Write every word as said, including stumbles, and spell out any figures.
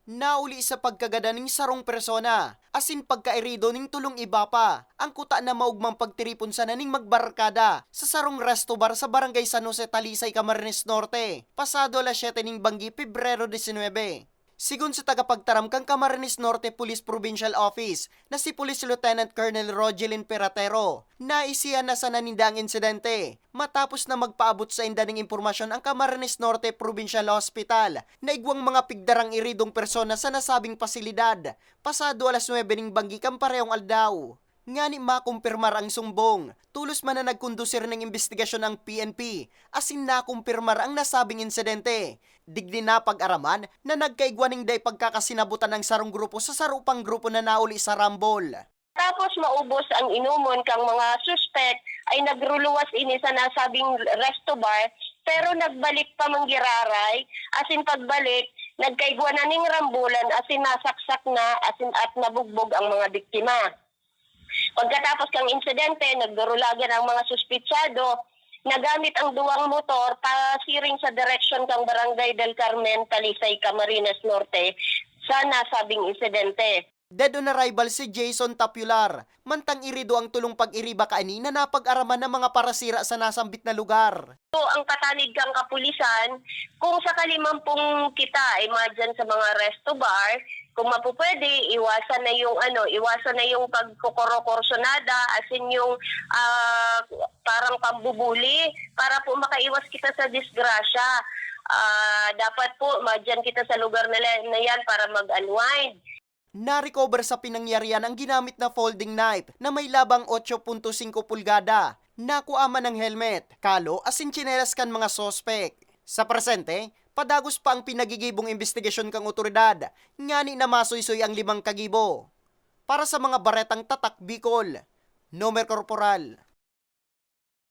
Nauli sa pagkagadan ning sarong persona, asin pagkairido ning tulong iba pa, ang kuta na maogmang pagtiripon sana ning magbarkada sa sarong resto bar sa Barangay San Jose, Talisay, Camarines Norte, pasado alas siyete ning banggi, Pebrero disinwebe. Sigon sa tagapagtaram kan Camarines Norte Police Provincial Office na si Police Lieutenant Colonel Rogelin Peratero, naisihan na sana ninda ang insidente matapos na magpaabot sainda ning impormasyon ang Camarines Norte Provincial Hospital na igwang mga pigdarang iridong persona sa nasabing pasilidad pasado alas nuebe ning banggi kan parehong aldaw. Ngani makumpirmar ang sumbong, tolos man na nagkondusir ning imbestigasyon ang P N P, asin nakumpirmar ang nasabing insidente. Digdi napag-araman na nagkaigwa ning dai pagkakasinabutan ang sarong grupo sa saro pang grupo na nauli sa rambol. Tapos maubos ang inuman kan mga suspek, ay nagruluwas ini sa nasabing resto bar, pero nagbalik pa manggiraray, asin pagbalik, nagkaigwa na ning rambulan asin nasaksak na asin at nabugbog ang mga biktima. Pagkatapos kan insidente, nagdurulagan ang mga suspitsado, nagamit ang duwang motor pasiring sa direksyon kan Barangay del Carmen, Talisay, Camarines Norte sa nasabing insidente. Dead on arrival si Jason Tapular, mantang irido ang tulong pag-iriba kaini na napag-araman ng mga parasira sa nasambit na lugar. So, ang patanid kan kapulisan, kung sakali man pong kita ay madyan sa mga resto bar, kung mapupwede, iwasan na yung ano, iwasan na yung pagkokorokorsonada, asin yung ah, parang pambubuli, para po makaiwas kita sa disgrasya. Ah, dapat po madyan kita sa lugar na, na yan para mag-unwind. Narecover sa pinangyarihan ang ginamit na folding knife na may labang otso punto singko pulgada. Nakua man ang helmet, kalo asin tsinelas kan mga suspek. Sa presente, padagos pa ang pinagigibong imbestigasyon kan otoridad, ngani na masuysoy ang limang kagibo. Para sa mga baretang Tatak Bicol, Nomer Corporal.